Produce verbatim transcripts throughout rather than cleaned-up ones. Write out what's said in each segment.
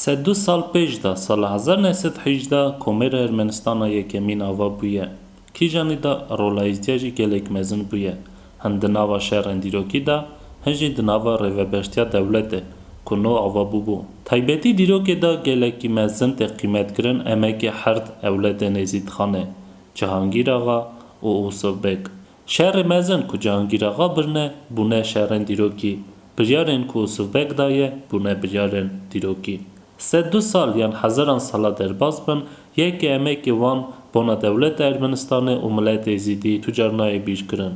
Sed du sal pêş de, sala hezar neh sed hejdeh, Komêra Ermenistana yekemîn ava bûye. Kîjanî de rola Êzdiya jî gelek mezin bûye. Hin di nava şerên dîrokî de, hin jî di nava rêvebertiya dewletê, ku no ava bûbû. Taybetî dîrokê de gelekî mezin tê qîmetkirin emekê herd ewletên Êzîdxanê, Cihangîr Axa û Ûsiv Beg. Şerê mezin ku Cihangîr Axa birine, bûne şerên dîrokî. Biryarên ku Ûsiv Beg daye, bûne biryarên dîrokî. Sed du sal yan hezaran sala derbas bin, yekê emekê wan bona dewleta Ermenistanê û miletê Êzîdî tu car nayê bîr kirin.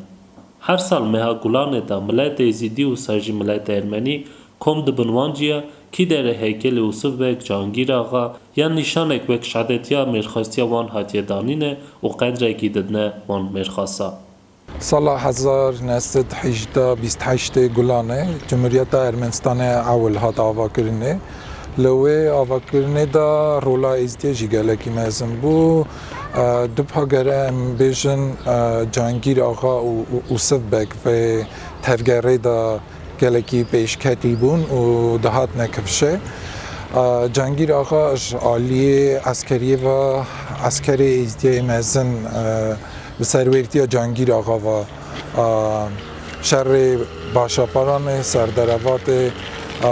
Her sal meha Gulanê de miletê Êzîdî û sa jî miletê Ermenî kom dibin wan ciya, kî derê heykelê Ûsiv Beg, Cihangîr Axa yan nîşanek wek şehadetiya mêrxasiya wan hatiye danîne û qedrekî didine wan mêrxasa. Sala hezar neh sed hejdeh, bîst heştê Gulanê, Cumhuriyeta Ermenistanê ewil hat avakirinê. Li wê avakirinê de rola Êzdiyê jî gelekî mezin bû. E, dupa gere em bêjin, e, Cangîr Axa û, û Ûsiv Beg vê tevgerê de gelekî pêşketî bûn û dihatine kifşê. A, Cangîr Axa ji aliyê eskeriyê ve eskerê Êzdiyê mezin, e, bi serwêrtiya Cangîr Axa ve, a, şerê Başaparanê, Serderevatê, a,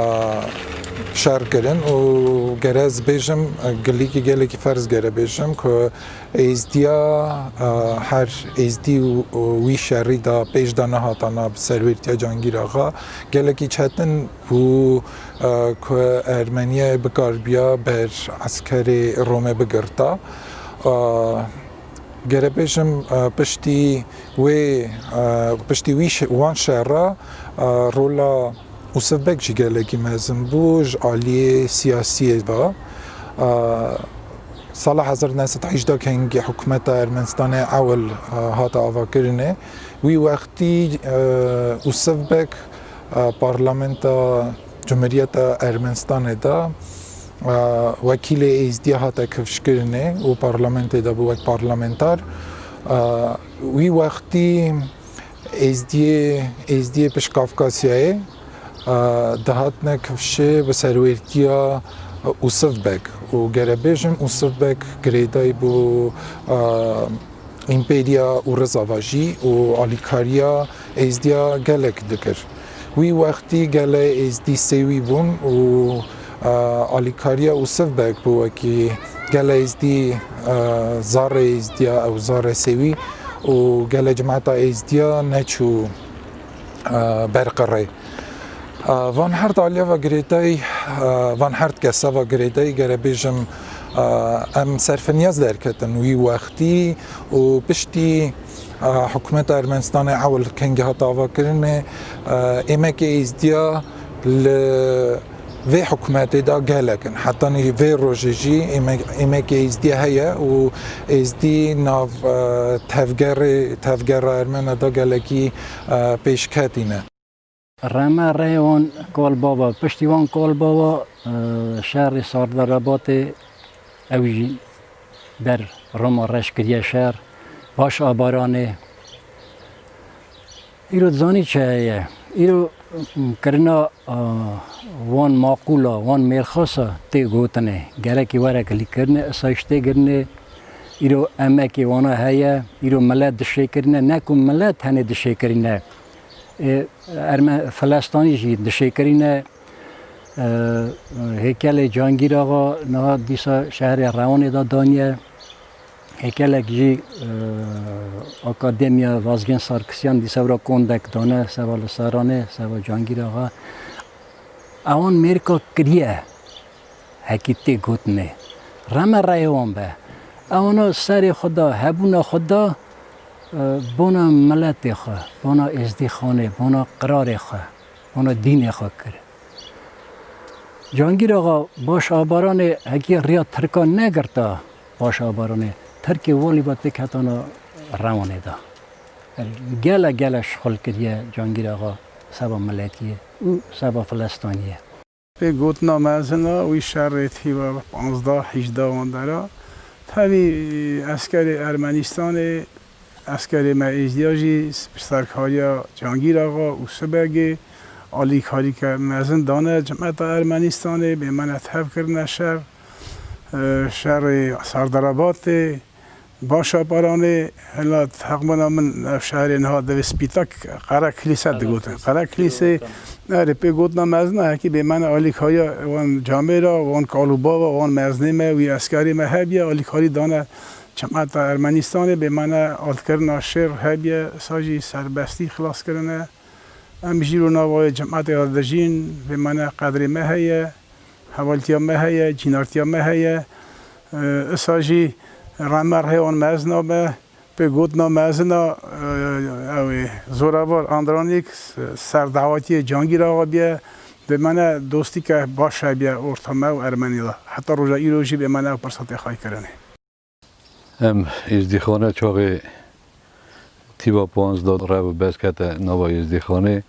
şer kirin û gere ez bêjim, e, gilîkî gelekî ferz gere bêjim ku Êzdiya, e, her Êzdî û, û wî şerî de pêş de nehatana bi serwêrtiya Cangîr Axa. Gelekî çetin bû, e, ku Ermeniyê bikaribiya ber eskerê Romê bigirta. E, gere bêjim, e, piştî wê, e, piştî wî şe-, wan şera, e, rola Ûsiv Beg jî gelekî mezin bû ji aliyê siyasiyê ve. A, sala hezar neh sed hejdeh kengî hikûmeta Ermenistanê ewil, a, hate avakirinê. Wî wextî, e, Ûsiv Beg, e, parlamenta Cumhuriyeta Ermenistanê de, e, wekîlê Êzdiyê hate kifşkirinê û parlamentê de bû wek parlamenter. E, wî wextî Êzdiyê, Êzdiyê Pişt Kafkasyayê, e, dihatine kifşê bi serwêrtiya Ûsiv Beg û gere bêjin Ûsiv Beg girêdayî bû, e, Împeriya û Rizava jî û alîkariya Êzdiya gelek dikir. Wî wextî gelê Êzdî sêwî bûn û, e, alîkariya Ûsiv Beg bû wekî gelê Êzdî, e, zarê Êzdiya ew zarê sêwî û gelê cemata Êzdiya neçû, e, ber qirê. E, van her aliyê ve girêdayî, e, van her kesa ve girêdayî gere bêjim, e, em serfiniyaz derketin wî wextî û piştî, e, hikûmeta Ermenistanê ewil kengî hate avakirinê, e, êmekê Êzdiya li vê hikûmetê de gelek in. Hetanî vê rojê jî êmek-, êmekê Êzdiyê heye û Êzdî nav, e, tevgerê, tevgera Ermena de gelekî, e, pêşketî ne. Reme rê wan kalbava, piştî wan kalbava, e, şerê Sarderebatê ew jî ber Roma reş kiriye şer, Baş Abaranê. Îro zanî çi heye? Îro kirina, a, wan maqûla, wan mêrxasa tê gotinê. Gerekî were kilîkirine, isayîş tê girine. Îro emekê wana heye, îro milet dişêkirine. Ne ku milet henê dişêkirine. Ê, Erme-, Filestanî jî dişêkirîne. E, hêkelê Cangîr Axa niha dîsa şehrê Rewanê de daniye. Hêkelek jî, e, Akademiya Vazgen Sarkisyan dîsa wira kondek dane, seva li Saranê, seva Cangîr Axa. Ewan mêrka kiriye, hekî tê gotinê. Reme reyê wan be. Ewana serê xwe da, hebûna xwe da, e, bona miletê xwe, bona Êzdîxanê, bona qirarê xwe, bona dînê xwe kir. Cangîr Axa Baş Abaranê hekî riya Tirkan negirta Baş Abaranê. Tirkê walî ve têk hetana Rewanê de. Gele gele şixul kiriye Cangîr Axa seba miletiyê û seba Filestaniyê. Pê gotina mezin a wî şerê tîva panzdeh hîjdeh wan dera. Tevî eskerê Ermenistanê, eskerê me Êzdiya jî bi serkariya Cangîr Axa û Sibegê Alîkarîke mezin dane cemeta Ermenistanê, bêmene tev kirine şer, e, şerê Serdarabatê, Başaparanê, hela heqmana min ev şerê niha divê Spîtak, Qere Kilîse digotin. Qere Kilîse, erê pê gotina mezin e, hekî bêmene alîkariya wan camêra, wan kalûbava, wan mezinê me, wî eskerê me hebiye, alîkarî dane cemeta Ermenistanê, bêmene altkirina şer hebiye, sa jî serbestî xilas kirine. Em jî ro navayê cematê de dijîn, bêmene qedrê me heye, hevaltiya me heye, cînartiya me heye. Isa jî reme rihê wan mezina me, pê gotina mezina, ew ê zorevar Andranîk, serdawatiyê Cangîr Axa biye, bêmene dostîke baş hebiye orta me û Ermenî de. Heta roja îro jî bêmene ew pirsa tê xaykirinê. Em êzdîxane çaxê tîpa panzdeh rev û bez kete nava êzdîxanê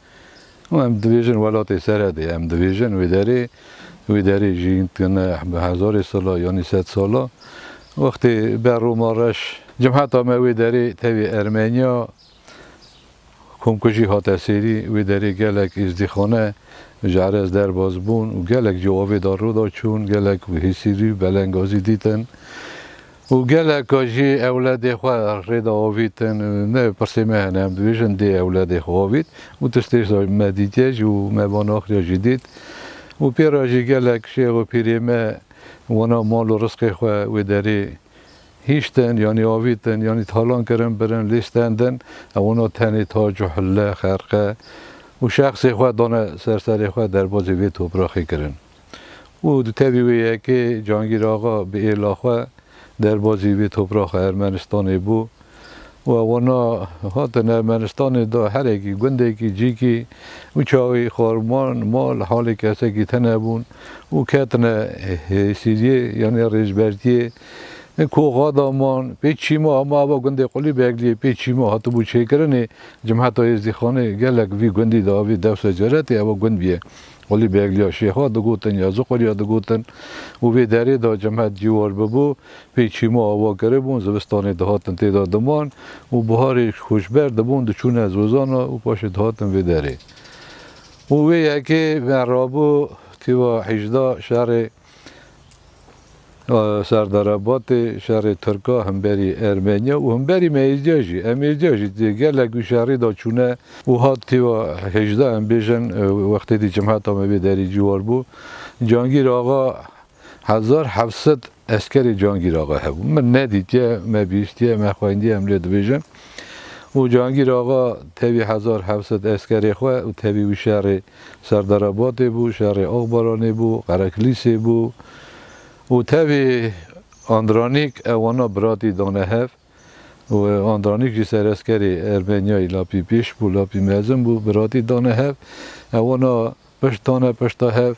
û em dibêjin welatê Seredê, em dibêjin wê derê, wê derê jî tine bi hezarê sala yanî sed sala. Wextê ber Roma reş cemheta me wê derê tevî Ermeniya Komkujî hate sêrî, wê derê gelek êzdîxane ji erez derbas bûn û gelek jî avê de rû da çûn, gelek hêsîrî û belengazî dîtin û geleka jî ewledê xwe rê de avîtin. Ne pirsê me hene, em dibêjin dê ewledê xwe avît û tiştê me dîtiye jî û me van axiya jî dît û pê re jî gelek şêx û pîrê me wana mal û rizqê xwe wê derê hiştin, yanî avîtin, yanî talan kirin, birin, lê stendin, ewana tenê tac û hille, xerqe û şexsê xwe dane ser serê xwe, derbazê vê topraxê kirin. Û di tevî wê yekê Cangîr Axa bi êla xwe derbazî vê topraxa Ermenistanê bû. Û ewana hatin Ermenistanê de herekî, gundekî, cîkî û çaxî xwarman, mal, halê kesekî tine bûn û ketine hêsîriyê, yanî rêjbertiyê. Koxa da man, pê çîma, ama ava gundê Qulî Begliyê pê çîma hatibû çêkirinê, cemheta Êzdîxanê gelek vî gundî de avê dewsa ceretê eva gund biye. Qulî Begliya Şêxa digotin ya Zuquriya digotin û vê derê de cemhet cîwar bibû, pê çîma ava kiribûn, zivistanê dihatin tê de diman û biharê xweşber dibûn, diçûne zozana û paşê dihatin vê derê. Û wê yekê me rabû tîva hejda şerê Serdarabatê, şerê Tirka, hemberî Ermeniya û hemberî me Êzdiya jî. Em Êzdiya jî di gelek wî şerî de çûne û hat tîva hejda, em bêjin, e, wextê dî cemheta me vê derî ciwar bû. Cangîr Axa hezar heft sed eskerê Cangîr Axa hebû. Min nedîtiye, me bihîstiye, me xweyindiye, em lê dibêjin. Û Cangîr Axa tevî hezar heft sed eskerê xwe û tevî wî şerê Serdarabatê bû, şerê Axbaranê bû, Qereklîsê bû û tevî Andranîk ewana biratî dane hev. Û Andranîk jî sereskerê Ermeniyayî lapî pêş bû, lapî mezin bû, biratî dane hev. Ewana pişt dane pişta hev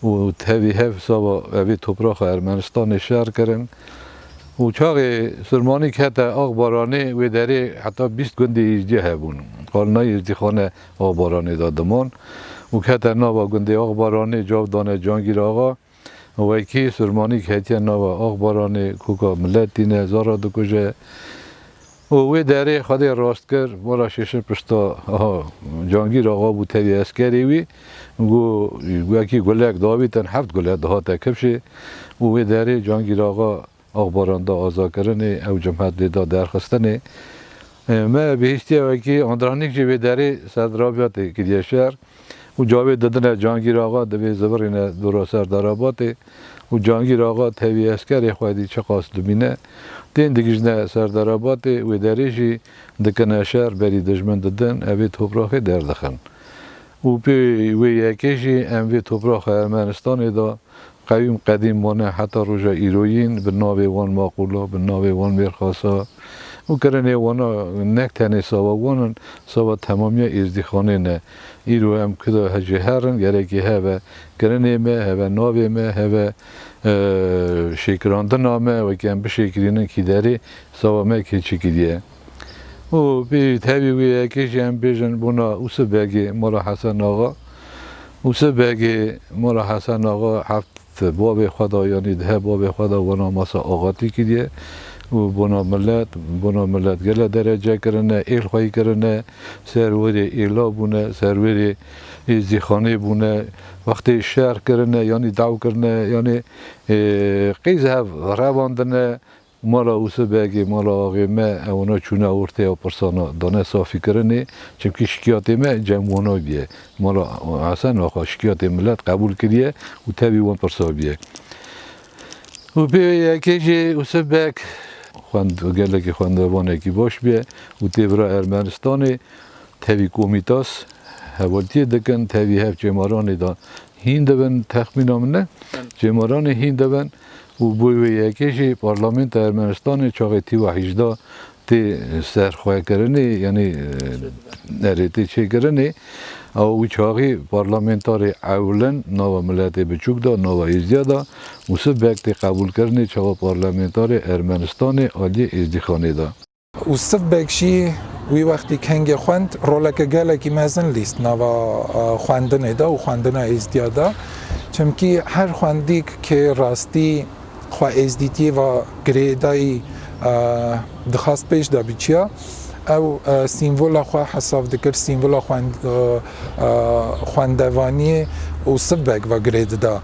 û tevî hev sava evê topraxa Ermenistanê şer kirin. Û çaxê Surmanîk hete Axbaranê wê derê heta bîst gundê Êzdî hebûn. Qalina Êzdîxane Axbaranê de diman. Û kete nava gundê Axbaranê cav dane Cangîr Axa. Wekî Surmanîk hetiye nava Axbaranê, koka milet tîne, zara dikuje. Û wê derê Xwedê rast kir, mala şêşin pişta, aha, Cangîr Axa bû tevî eskerê wî. Got, wekî gulek davîtin, heft gule dihate kifşê. Û wê derê Cangîr Axa Axbaran da azakirinê, ew cemhet lê da derxistinê. E, me bihîstiye wekî Andranîk jî vê derê Serdarabatê kiriye şer. Û cavê didine Cangîr Axa, divê zivirîne dora Serdarabatê. Û Cangîr Axa tevî eskerê xwe dî çiqas dimîne. Tên digihîjne Serdarabatê, wê derê jî dikine şer, berî dijmin didin, evê topraxê derdixin. Û pê wê yekê jî em vê topraxa Ermenistanê de qewîm qedîm mane heta roja îroyîn bi navê wan maqûla, bi navê wan mêrxasa û kirinê wana nek tenê sava wan in, sava temamiya Êzdîxanê ne. Îro em kuda hecê herin, gerekê heve kirinê me, heve navê me, heve, e, şêkirandina me, wekî em bişêkirînin kî derê, sava me kê çi kiriye. Û pê tevî wê yekê jî em bêjin bona Ûsif Begê mala Hesen Axa. Ûsif Begê mala Hesen Axa heft bavê xwe da, yanî deh bavê xwe da wana masa axatî kiriye. û bona milet, bona milet gele derece kirine, êl xweyî kirine, serwerê êla bûne, serwerê êzdîxanê bûne, wextê şer kirine, yanî daw kirine, yanî, e, qîz hev revandine, mala Ûsif Begê, mala axê me, ewna çûne ortê ew pirsana dane safî kirinê, çimkî şikiyatê me cem wana bûye. Mala Hesen axa şikiyatê milet qebûl kiriye û tevî wan pirsa bûye. Û pê wê yekê jî Ûsif Beg xwend-, gelekî xwendevanekî baş bûye û tê vira Ermenistanê tevî komîtas hevaltiyê dikin, tevî hev çêmaranê de hîn dibin, texmîna min e, çêmaranê hîn dibin û bo wê yekê jî parlamenta Ermenistanê çaxê tîwa hîjda tê serxwekirinê, yanî, e, nerê tê çêkirinê, ew wî çaxî parlamentarê ewlin nava miletê biçûk de, nava Êzdiya de, Ûsif Beg tê qebûlkirinê çawa parlamentarê Ermenistanê aliyê Êzdîxanê de. Ûsif Beg jî wî wextî kengê xwend roleke gelekî mezin lîst nava, e, xwendinê de û xwendina Êzdiya de. Çimkî her xwendîk kê rastî xwe êzdîtiyê ve girêdayî, e, dixwast pêş de biçiya, ew, e, sîmvola xwe hesav dikir, sîmvola xwend-, e, e, xwendevaniyê Ûsif Beg ve girê dida.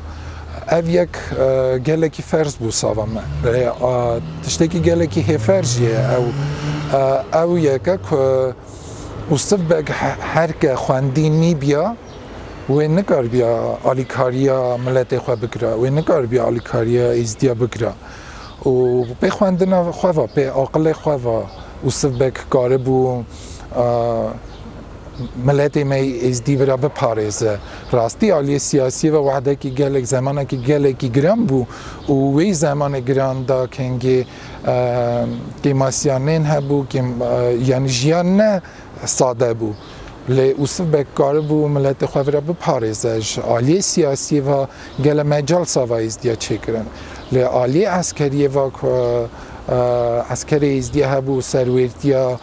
Ev yek, e, gelekî ferz bû sava me. Lê, e, tiştekî gelekî hêfer jî ye. Ew, e, ew yeke ku Ûsif Beg he-, her ke xwendî nîbiya, wê nikaribiya alîkariya miletê xwe bikira, wê nikaribiya alîkariya Êzdiya bikira. Û pê xwendina xwe va, pê aqilê xwe va, Ûsif Beg karibû, a, miletê me yê Êzdî vira biparêze. Rastî aliyê siyasî ve wehdekî gelek, zemanekî gelekî giran bû û wê zemanê giran da kengê, e, kêmasiyanên hebû, kêm-, e, yanî jiyan ne sade bû. Lê Ûsif Beg karibû miletê xwe vira biparêze. Ji aliyê siyasî ve gele mecal sava Êzdiya çêkirin. Lê aliyê eskeriyê ve ku, e, eskerê Êzdiya hebû serwêrtiya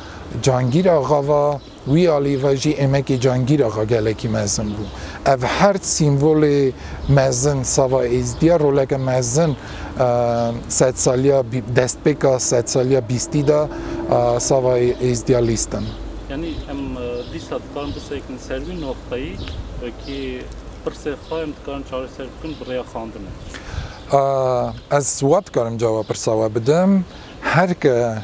Cangîr Axa ve, wî alî ve jî êmekê Cangîr Axa gelekî mezin bû. Ev her sîmvolê mezin sava Êzdiya roleke mezin, e, sedsaliya bî-, destpêka sedsaliya bîstî de, e, sava Êzdiya lîstin. Yanî em, e, dîsa dikarin bisekinin ser wî noqteyî, wekî pirsê xwe em dikarin çareser bikin bi rêya xwendinê. E, ez wa dikarim cewab pirsa we bidim. Her ke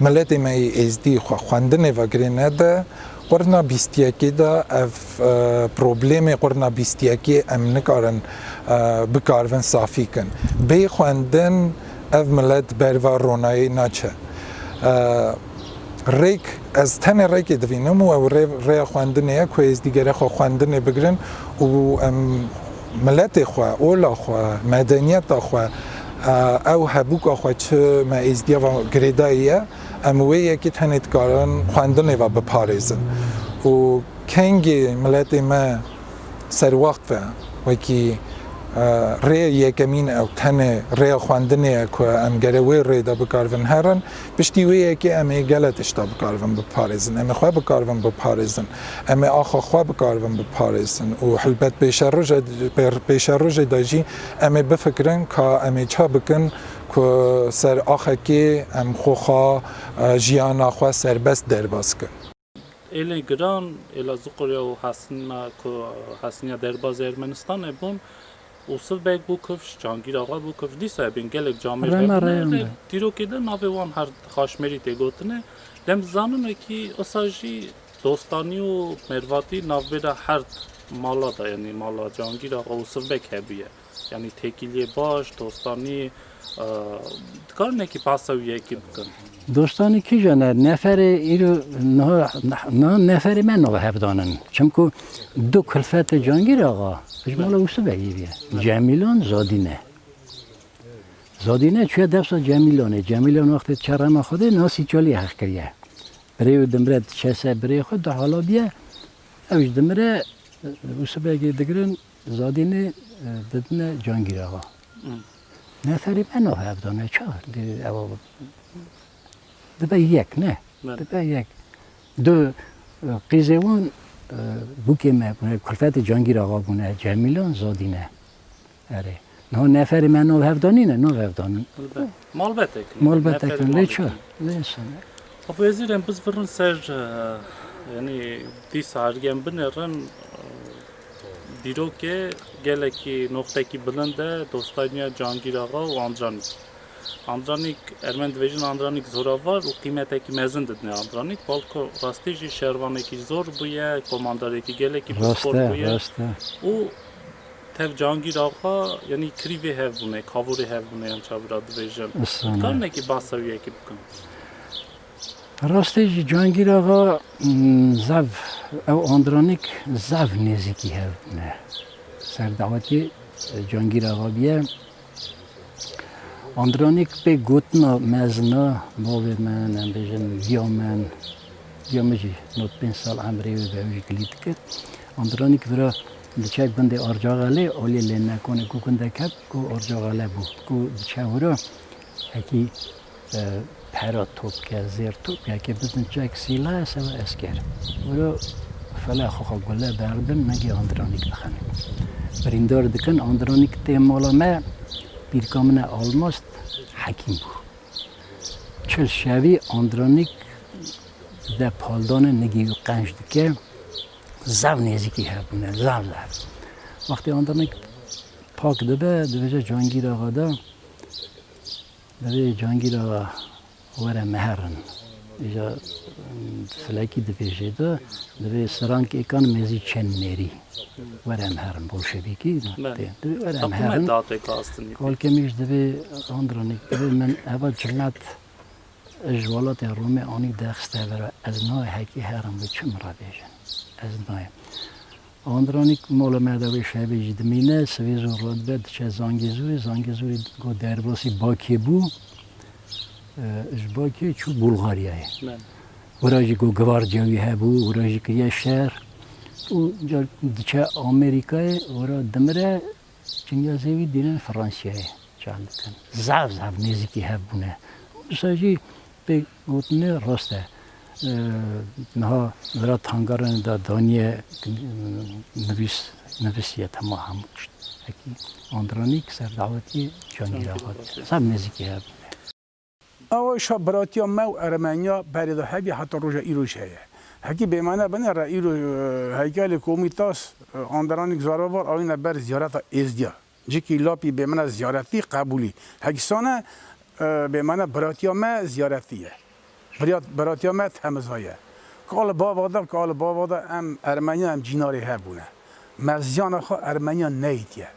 miletê me yê Êzdî xwe xwendinê ve girê nede, qurna bîstiyekê de ev, e, problemê qurna bîstiyekê em nikarin, e, bikarivin safî kin. Bê xwendin ev milet berva ronayê naçe. E, rêk, ez tenê rêkê divînim û ew rê-, rêya xwendinê ye ku Êzdî gere xwe xwendinê bigirin û em miletê xwe, ola xwe, medeniyeta xwe, e, ew hebûka xwe çi me Êzdiya ve girêdayî ye, em wê yekê tenê dikarin xwendinê ve biparêzin. Û kengê miletê me serwext ve, wekî, e, rê yekemîn ew tenê rêya xwendinê ye ku em gere wê rê de bikarivin herin, piştî wê yekê em ê gele tişta bikarivin biparêzin, em ê xwe bikarivin biparêzin, em ê axa xwe bikarivin biparêzin û helbet pêşerojê, pê-, pêşerojê de jî em ê bifikirin ka em ê ça bikin ku ser axekê em xwe xwe, e, jiyana xwe serbest derbas kin. Êlên giran, êla Zuqurya û Hesina ku Hesiniya derbazê Ermenistanê bûn, Ûsif Beg bû kifş, Cangîr Axa bû kifş, dîsa bên gelek camêr Rena hebûne. Reyhan Lê de. Dîrokê de navê wan her xaşmerî tê gotine. Lê em zanin wekî wisa jî dostanî û mervatî navbêra her mala de, yanî mala Cangîr Axa û Ûsif Beg hebûye. Yanî têkiliyê baş, dostanî, e, dikarin wekî behsa wî yekê bikin. Dostanî kîjan e? Neferê îro niha, niha neferê me nava hevdanin. Çimku du kulfetê Cangîr Axa ji mala Ûsif Begî bûye. Cemîlan, Zadîne. Zadîne çûye dewsa Cemîlanê. Cemîlan wextê çerema Xwedê niha sî çalî heq kiriye. Birê wî dimire diçe ser birê xwe, du hala bûye. Ew jî dimire, Ûsif Begê digirin, Zadînê, e, didine Cangîr Axa. Hı. Neferî me nava hevdane, ça? Di, ewa, dibe yek, ne? Bele. Dibe yek. Du, e, qîzê wan, e, bûkê me bûne, kulfetê Cangîr Axa bûne, Cemîlan, Zadîne. Erê. Niha neferê me nav hevda nîne, nav hevda nî. Elbet. Malbetek. Malbetek, lê çi? Lê sene. Apo Êzîd, em bizvirin ser, e, yanî dîsa ergen binêrin, e, dîrokê gelekî noxtekî bilind e, dostaniya Cangîr Axa û Andranîk. Andranîk, Ermen dibêjin Andranîk zoravar û qîmetekî mezin didine Andranîk. Balko rastî jî şervanekî zor bûye, komandarekî gelekî pispor bûye. Rast e, rast e. Û tev Cangîr Axa, yanî kirîvê hev bûne, kavorê hev bûne yan çavira dibêjin. Karinekî bahsa wî yekî bikin? Rastî jî Cangîr Axa, mm, zev, ew Andranîk zev nêzîkî hev bûne. Serdawetî, e, Cangîr Axa bûye. Andranîk pê gotina mezina, bavê min, em bêjin, viya min, viya min jî nod pênc sal emrê wî be, wî gilî dikir. Andranîk vira diçe gundê Arcaxelê, alî lê nekonê ku gundek heb, ku Arcaxele bû. Ku diçe wira, hekî, e, pera top ke, zêr top ke, ke bitin çek sîla, seve esker. Wira fele xwe xwe gule berdin, negê Andranîk dixin. Birîndar dikin, Andranîk tê mala me, pîrka min e Almast, hekîm bû. Çil şevî Andranîk de paldane, nigî wî qenc dike, zev nêzîkî hev bûne, zev zev. Wextê Andranîk pak dibe, dibêje Cangîr Axa de, Divê Cangîr Axa were me herin. Îja, em, filekî dibêjê de, divê sirankêkan mêzî çend nêrî. Were em herin, bolşevîkî. Belê. Tê, divê were em herin. Hikûmet datê ka astinî. Kalkê min jî divê Andronîk, divê min eva cilet ji welatê Romê anî derxiste vera. Ez nayê hekî herim, wê çi min re bêjin? Ez nayêm. Andranîk mala me de wê şevê jî dimîne, sivê zû radibe, diçe Zangezûrê, Zangezûrê got derbasî Bakê bû, e, ji Bakê çû Bulgaryayê. Belê. Wira jî got givardiya wî hebû, wira jî kiriye şer. Û car diçe Amerîkayê, wira dimire, cinyazê wî dînin Fransiyayê çand dikin. Zaf, zaf nêzîkî hev bûne. Wisa jî pê gotinê rast e. E, niha vira tangaranê de daniye, nivîs, nivîsiye tema hemû tişt. Hekî Andranîk serdawetî Cangîr Axa diye. Zaf nêzîkî hev bûne. Ew şa biratiya me û Ermeniya berê de hebî heta roja îro jî heye. Hekî bêmane bine re îro, e, heykelê Komîtas, e, Andranîk Zaravar awîne ber ziyareta Êzdiya. Cikî lapî bêmane ziyaretî qebûlî. Hekî sane, e, bêmane biratiya me ziyaretî ye. Biriyat-, biratiya me temiza ye. Kal bava de, kal bava de em Ermeniya, em cînarê hev bûne. Me ziyana xwe Ermeniya neyîtiye.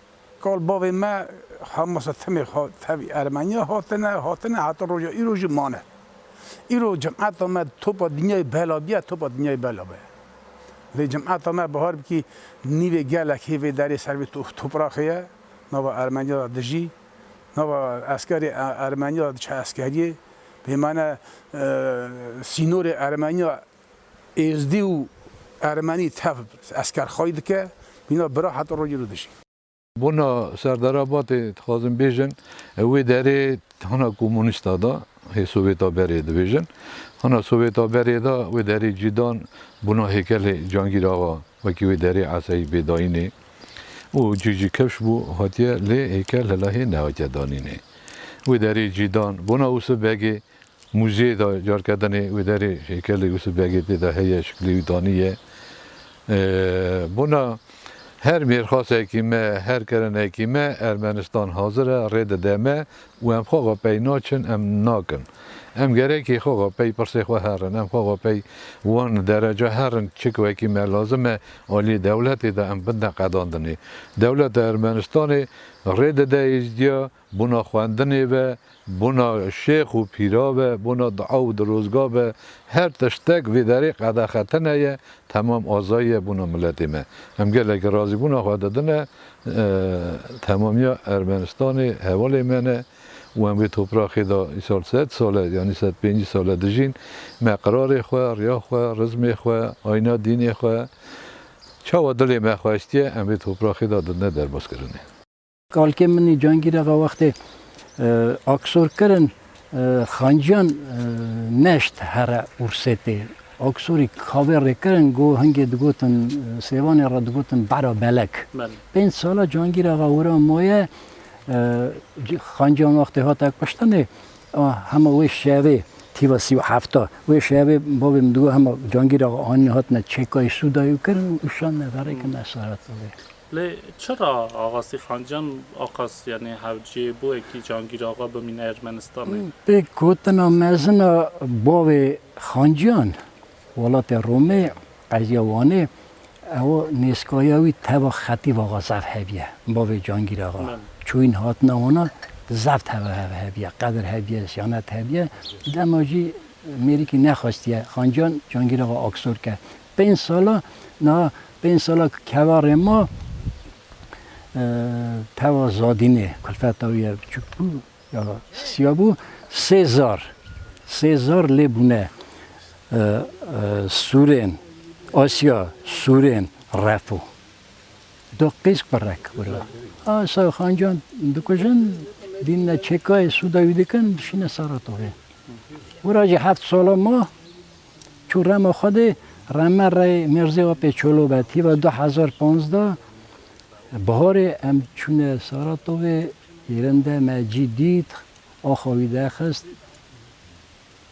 Kal bavê me hemasa timê xwe tevî Ermeniya hatine, hatine heta roja îro jî mane. Îro cemeta me topa dinyayê bela bîye, topa dinyayê bela be. Lê cemeta me bahar bikî nîvê gelek hê vê derê ser vê to-, topraxê ye, nava Ermeniya de dijî, nava eskerê E-, Ermeniya de diçe eskeriyê, bêmane, e, sînorê Ermeniya Êzdî û Ermenî tev eskerxayî dike, bîna bira heta rojê re dijî. Bona Serdarabatê dixwazin bêjin, wê derê hana komunîsta da, hê Sovêta berê dibêjin. Hana Sovêta berê da wê derê cî dan bona hêkelê Cangîr Axa, wekî wê derê eseyî bê dayînê. Û cî jî kifş bû, hatiye lê hêkel hila hê nehatiye danînê. Wê derê cî dan bona Ûsif Begê, muzeyê de carke dinê wê derê hêkelê Yûsif Begê tê de heye, şiklê wî danî ye. Ee, bona her mêrxasekî me, her kirinekî me Ermenistan hazir e, rê dide me û em xwe xwe pey naçin, em nakin. Em gerekî xwe xwe pey pirsê xwe herin, em xwe xwe pey wan dereca herin, çi ku wekî me lazim e, alî dewletê de em bidne qedandinê. Dewleta Ermenistanê rê dide Êzdiya, bona xwendinê be, bona şêx û pîra be, bona dua û dirozga be, her tiştek vê derê qedexetine ye, temam azayî ye bona miletê me. Em gelekî razîbûna xwe didine, e, temamiya Ermenistanê hevalê me ne û em vê topraxê de îsal sed sal e, yanî sed pêncî sal e dijîn, me qirarê xwe, riya xwe, rizmê xwe, ayna dînê xwe, çawa dilê me xwestiye, em vê topraxê de didine derbazkirinê. Kalkê min î Cangîr Axa wextê, e, aksor kirin, e, xanciyan, e, neşt here Ûrsêtê. Aksorî kavê rê kirin, go hingê digotin, e, Sêvanê re digotin Bera Belek. Belê. Pênc sala Cangîr Axa wira maye, Xancan wextê hate kuştinê, a, hema wê şevê, tîva sî û hefta, wê şevê bavê min digot hema Cangîr Axa anî hatine çêkayê Sûdayê û kirin û şandine verê kirine Saratovê. Lê çira Axasî Xancan aqas, yanî hewceyê bû ekî Cangîr Axa bimîne Ermenistanê? Pê gotina mezin a bavê Xancan, welatê Romê, qeziya Wanê, ew nêskaya wî teva Xetîb Axa zaf hebiye, bavê Cangîr Axa. Belê. Çûyîn hatina wana zaf teva hev hebiye, qedir hebiye, siyanet hebiye. Dema jî mêrikî nexwestiye Xancan Cangîr Axa aksor ke. Pênc sala, niha pênc sala ku kevarê ma, e, teva Zadînê, kulfeta wî ye biçûk bû, ya siya bû, sê zar, sê zar lê bûne, e, e, sûrên, Asya, sûrên, refû. Do qîsk birek wira. A, sa Xancan dikujin, dînine çêkayê Sûdayê wî dikin, dişîne Saratovê. Wira jî heft sala ma, çû rema Xwedê, reme rey Mêrzê Apê Çolo be. Tîva du hezar panzdeh, biharê em çûne Saratovê, yerinde me cî dît, axa wî dexist,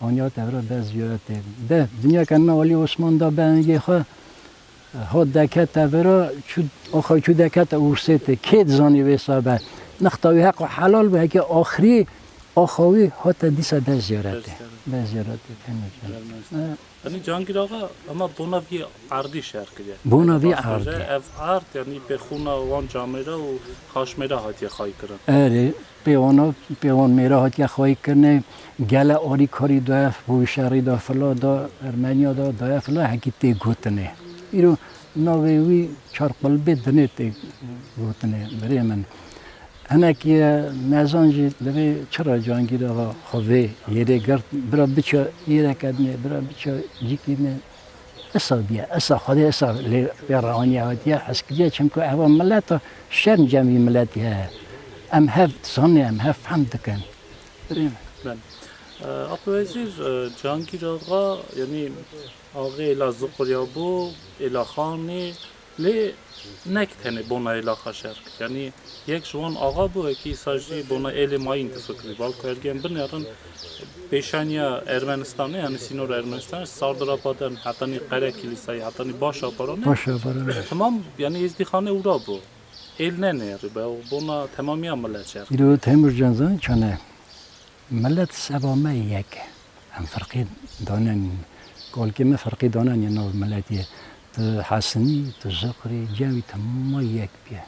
aniya te vira be ziyaretê. De, dinya ke na Alî Osman da be engê xwe, hat dekete vira, çû, axa wî çû dekete Ursêtê. Kê dizanî wê sabe? Nixta wî heq û helal bû, heke axirî axa wî hate dîsa be ziyaretê. Be ziyaretê. Be ziyaretê, temiz. Ermenistan. Yanî Cangîr Axa hema bona vî erdî şer kiriye. Bona vî erdî. Ev erd, yanî pê xûna wan camêra û xaşmêra hatiye xayîkirin. Erê, pê wana, pê wan mêra hatiye xayîkirinê, gele alîkarî daye, bo şerî da fila da, Ermeniya da daye fila, hekî tê gotinê. Îro navê wî çar qulbê dinê tê gotinê, birê min. Hinekî nezan jî divê çira Cangîr Axa xwe vê yerê girt, bira biçe yereke dinê, bira biçe cîkî dinê. Isa bûye, isa Xwedê isa lê pê re aniye hatiye, hez kiriye, çimku eva mileta şerm cem vî miletî heye. Em hev dizanin, em hev fehm dikin. Birê min. Belê. E, Apo Wezîr, e, Cangîr Axa, yanî axê êla Zuqurya bû, êla Xanî, lê nek tenê bona êla xwe şer kir. Yanî yek ji wan axa bû, wekî îsa jî bona êlê mayîn difikirî. Balku ergên binêrin pêşaniya Ermenistanê, yanî sînora Ermenistanê, Sardirapadan, hetanî Qerekîlîsayê, hetanî Başaparanê. Başaparanê. Temam, yanî Êzdîxanê ûra bû. Êl nenêrî be, û bona temamiya milet şer. Îro Temurcan zanî çane. Milet seba me yek e. Em firqî danenîn. Kalkê me firqî danenî nav miletî. Tu Hesinî, tu Ziqrî, cem wî temma yek bîye.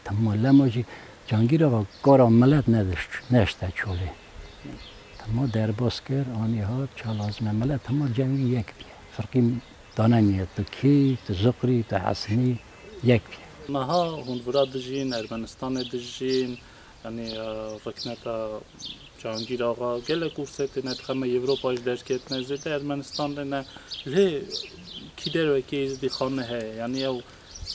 Temma lema jî Cangîr Axa kara milet nedişt, neşte çolê. Temma derbas kir, anî hat, ça lazim e. Milet temma cem wî yek bîye. Firqî danenî, tu kî, tu Ziqrî, tu Hesinî, yek bîye. Niha hûn vira dijîn, Ermenistanê dijîn, yanî, e, rikneta Cangîr Axa, gelek Ursêtê ne dixeme Ewropa jî derketine zêde Ermenistan re ne. Lê kî der wekî Êzdîxanê heye, yanî ew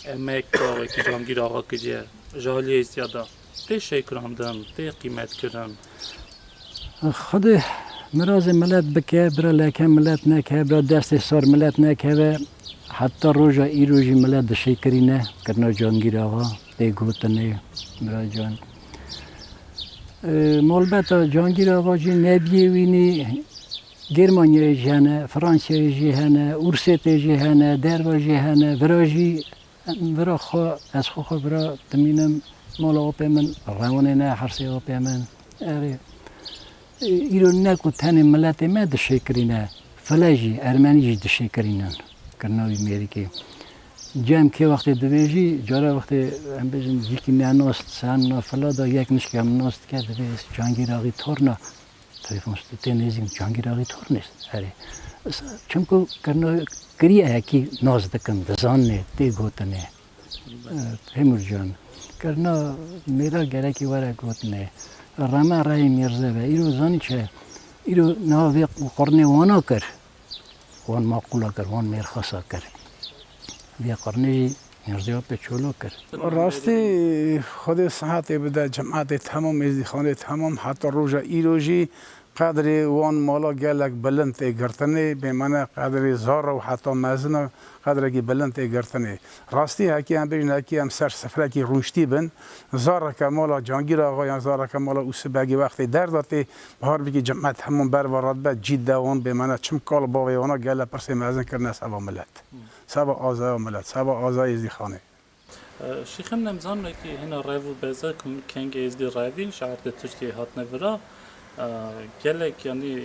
emek da wekî Cangîr Axa kiriye, ji aliyê Êzdiya da. Tê şêkirandin, tê qîmetkirin. Xwedê mirazê milet bike, bira leke milet neke, bira destê sar milet nekeve. Heta roja îro jî milet dişêkirîne, kirina Cangîr Axa, tê gotinê, bira can. E, malbeta Cangîr Axa jî nebiyê wînî, Germanyayê jî hene, Fransayê jî hene, Ursêtê jî hene, derva jî hene, vira jî, vira xwe, ez xwe xwe vira dimînim, mala apê min, Rewanê ne, Hersê apê min. Erê, e, îro ne ku tenê miletê me dişêkirîne, file jî, Ermenî jî dişêkirînin, kirina wî mêrikê. Cem kê wextê divê jî, cara wextê em bêjin cîkî nenas, sen na fila da yek nişkî em nas dike, divê Cangîr Axî torna. Telefon stû tê nêzîk Cangîr Axî tornê. Erê. Çimku kirina kiriye hekî nas dikin, dizaninê, tê gotinê. E, Hemûrcan. Kirina mêra gerekî were gotinê. Reme reyê Mîrze be. Îro zanî çi? Îro niha vê qurnê wana kir. Wan maqûla kir, wan mêrxasa kir. Vê qirnê jî Mîrzê Apê Çolo kir. Rastî Xwedê sihetê bide, cemaetê temam, êzdîxanê temam, heta roja îro jî Qedrê wan mala gelek bilind tê girtinê, bêmane qedrê zara û heta mezina qedrekî bilind tê girtinê. Rastî hekî em bêjin, hekî em ser sifrekî rûniştî bin, zareke mala Cangîr Axa yan zareke mala Ûsibegî wextê derda tê, bihar bikî cimet hemûn berva radibe, cî de wan bêmane çim kal bavê wana gele pirsê mezin kirine seba milet. Seba azaya milet, seba azaya Êzdîxanê. Şîxin nemzan wekî hina rev û beza kengê Êzdî revîn şehrê Tirkiyeyê hatine vira. Gelek, yanî,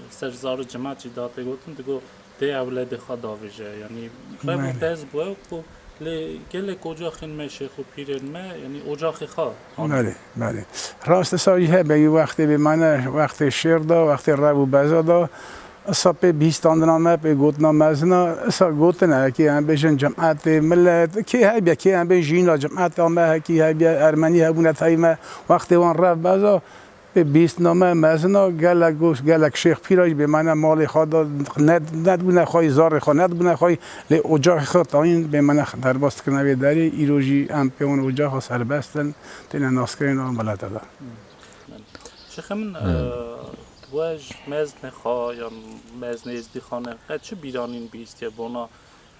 ser zar û cimat jî date gotin, digo dê ewledê xwe davêje. Yanî rev û Belê. Bez bûye ku lê gelek ocaxên me, şêx û pîrên me, yanî ocaxê xwe hane. Belê, belê. Rast, isa jî hebe, wî wextê bêmane, wextê şêr da, wextê rev û beza da, isa pê bihîstandina me, pê gotina mezina, isa gotine, hekî em bêjin cimetê, milet, kê hebiye, kê em bê jîna cimeta me, hekî hebiye, ermenî hebûne tevî me, wextê wan rev beza, pê bihîstina me mezina, gelek goş, gelek şêx pîra jî bêmane malê xwe da, ne, nedibûne xweyî, zarê xwe nedibûne xweyî, lê ocaxê xwe tayîn bêmane derbas dikirine vê derê, îro jî em pê wan ocaxa serbest in, têne naskirin a milete de. Şêxê min, e, we ji meznê xwe yan meznê Êzdîxanê qet çi bîranîn bihîstiye bona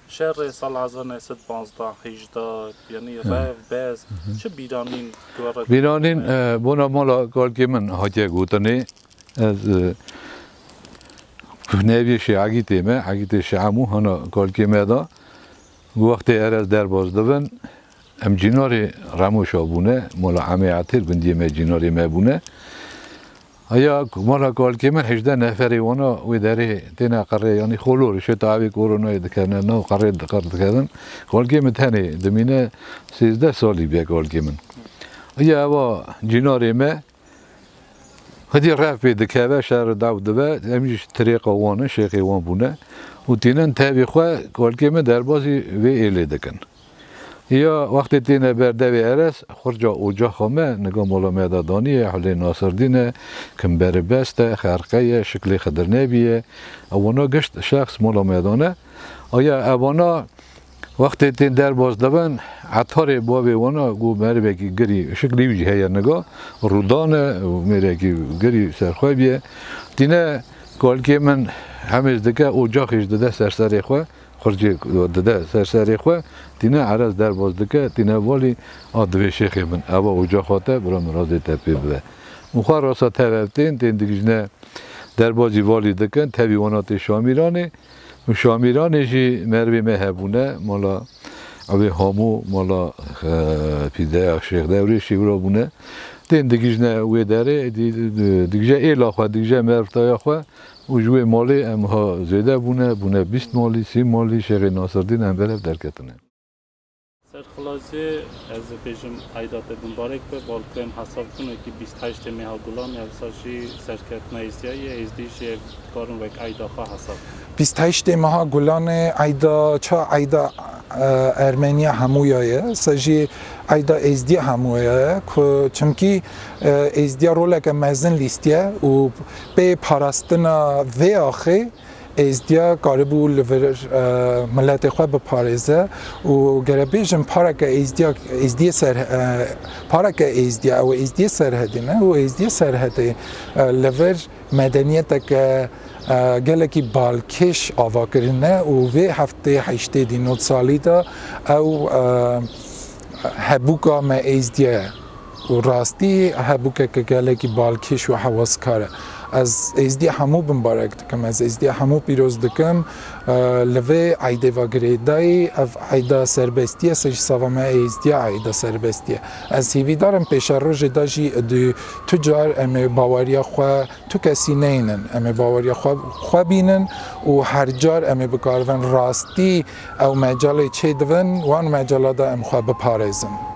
şerê sal hezar neh sed panzdeh hejdeh, yanî rev, bez, çi bîranîn ku we re Bîranîn, e, bona mala kalkê min hatiye gotinê. Ez, e, neviyê şê Egîtê me, Egîtê şê Emû hana kalkê me da. Wextê erez derbas dibin, em cînarê Remoşa bûne, mala Emê Etêr gundiyê me cînarê me bûne. Aya mala kalkê min hejdeh neferê wana wê derê têne qirê, yanî xolor, şeta evê koronayê dikene, nav qirê qir diketin. Kalkê min tenê dimîne, sêzdeh salî bûye kalkê min. Aya eva cînarê me, Hidî rev pê dikeve, şer dew dibe, em jî tirêqa wan in, şêxê wan bûne û tînin tevî xwe, kalkê min derbazî vê êlê dikin. Ya wextê têne ber devê erez, xurca ocaxa me, niga mala me de danî ye, Hulê Nasirdîn e, kimberî best e, xerqe ye, şiklê Xidir Nebî ye, ewana gişt şexs mala me de ne. Aya evana Wextê tên derbas dibin, etarê bavê wana ku merivekî girî, şiklî wî jî heye niga, rûdan e û mêrekî girî serxwe bîye. Tîne kalkê min hemêz dike, ocaxê jî dide ser serê xwe, xurcê dide ser serê xwe, tîne erez derbas dike, tîne valî a divê şêxê min, eva ocaxa te, bira min razê te pê bibe. Û xwe rasa tev ev tên, tên digijne derbazî valî dikin, tevî wana tê Şamîranê. Û Şamîranê jî merivê me hebûne, mala Evê Hamû, mala, e, Pîdeya Şêx Dewrêşî wira bûne. Tên digijne wê derê, di-, di-, digije êla xwe, digije merivtaya xwe û ji wê malê em ha zêde bûne, bûne bîst malî, sî malî, Şêxê Nasirdîn em berev derketine. Serxilazê, ez bêjim, eyda te bimbarek be, balkû em hesab bikin wekî bîst heştê meha Gulan, ev sal jî serkeftina Êzdîya ye, Êzdî jî ev dikarin wek eyda xwe hesab bikin. Bîst heştê meha Gulanê eyda ça eyda, e, Ermeniya hemûya ye, sa jî eyda Êzdiya hemûya ye, ku çimkî, e, Êzdiya roleke mezin lîstiye û pê parastina vê axê Êzdiya karibû li vir, e, miletê xwe biparêze û gere bêjin pareke Êzdiya, Êzdiyê ser, e, pareke Êzdiya, ew Êzdiyê Serhedê ne û Êzdiyê Serhedê, e, li vir medeniyeteke, e, gelekî balkêş ava kirine û vê heftê heştê dî nod salî de ew, e, hebûka me Êzdiye û rastî hebûkeke gelekî balkêş û hewaskar e. Ez Êzdiye hemû bimbarek dikim, ez Êzdiye hemû pîroz dikim. E, li vê eydê ve girêdayî, ev eyda serbestî ye, se jî sava me Êzdiye eyda serbestî ye. Ez hêvîdar im pêşerojê de jî di tu car em ê baweriya xwe tu kesî neynin. Em ê baweriya xwe, xwe bînin û her car em ê bikaribin rastî ew mecalê çêdibin, wan mecala de em xwe biparêzin.